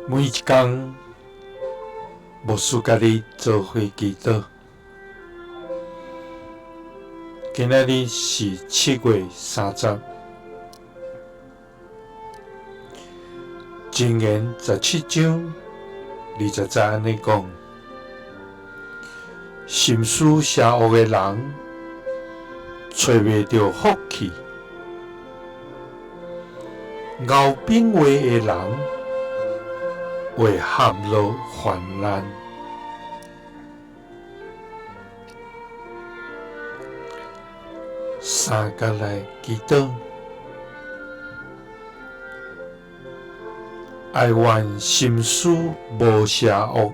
每一工，牧師佮你做伙祈禱。今仔日是7月30，箴言17章20節按呢講：心思邪惡的人，揣袂著福氣；敖丙話的人，會陷落患難。三佮來祈禱，哀願心思無邪惡，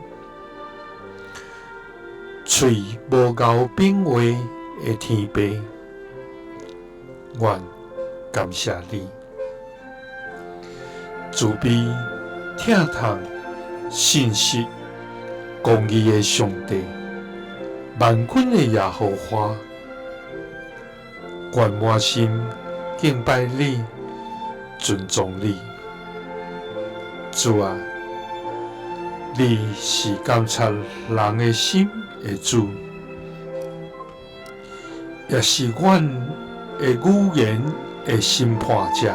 喙無敖丙話的天父，願感謝你，慈悲、疼痛、信實、公義的上帝，萬軍的耶和華，願滿心敬拜你，尊崇你。主啊，你是監察人的心的主，也是阮的語言的審判者。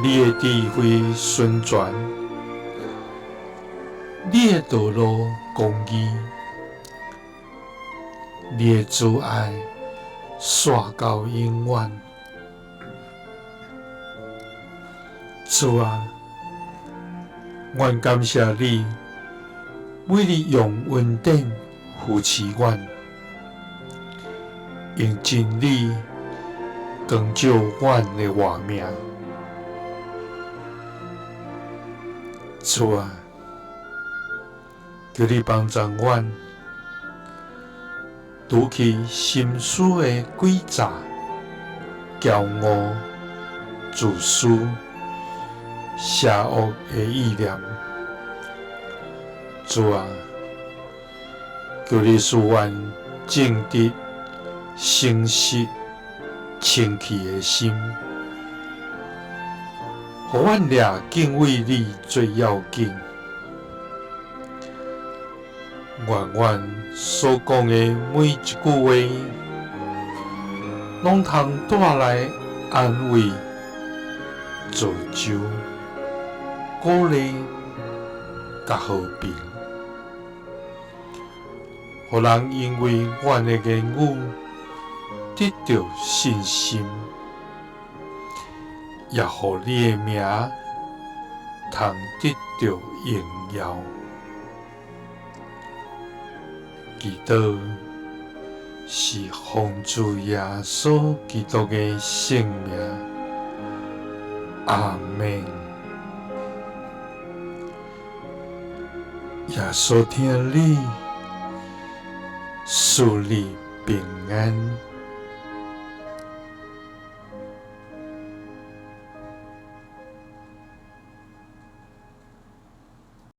你的智慧純全，你的道路公義，你的慈愛紲到永遠。主啊，阮感謝你，每日用恩典扶持阮，用真理光照阮的活命。主啊，求你幫助阮，除去心思的詭詐、驕傲、自私、邪惡的意念。主啊，求你賜阮正直、誠實、清氣的心，予阮掠敬畏你最要緊。願阮所講的每一句話，攏通帶來安慰、造就、鼓勵佮和平，予人因為阮的言語得著信心，也予你的名通得著榮耀。祈禱是奉主耶穌基督的聖名，阿們。耶穌疼你，賜你平安。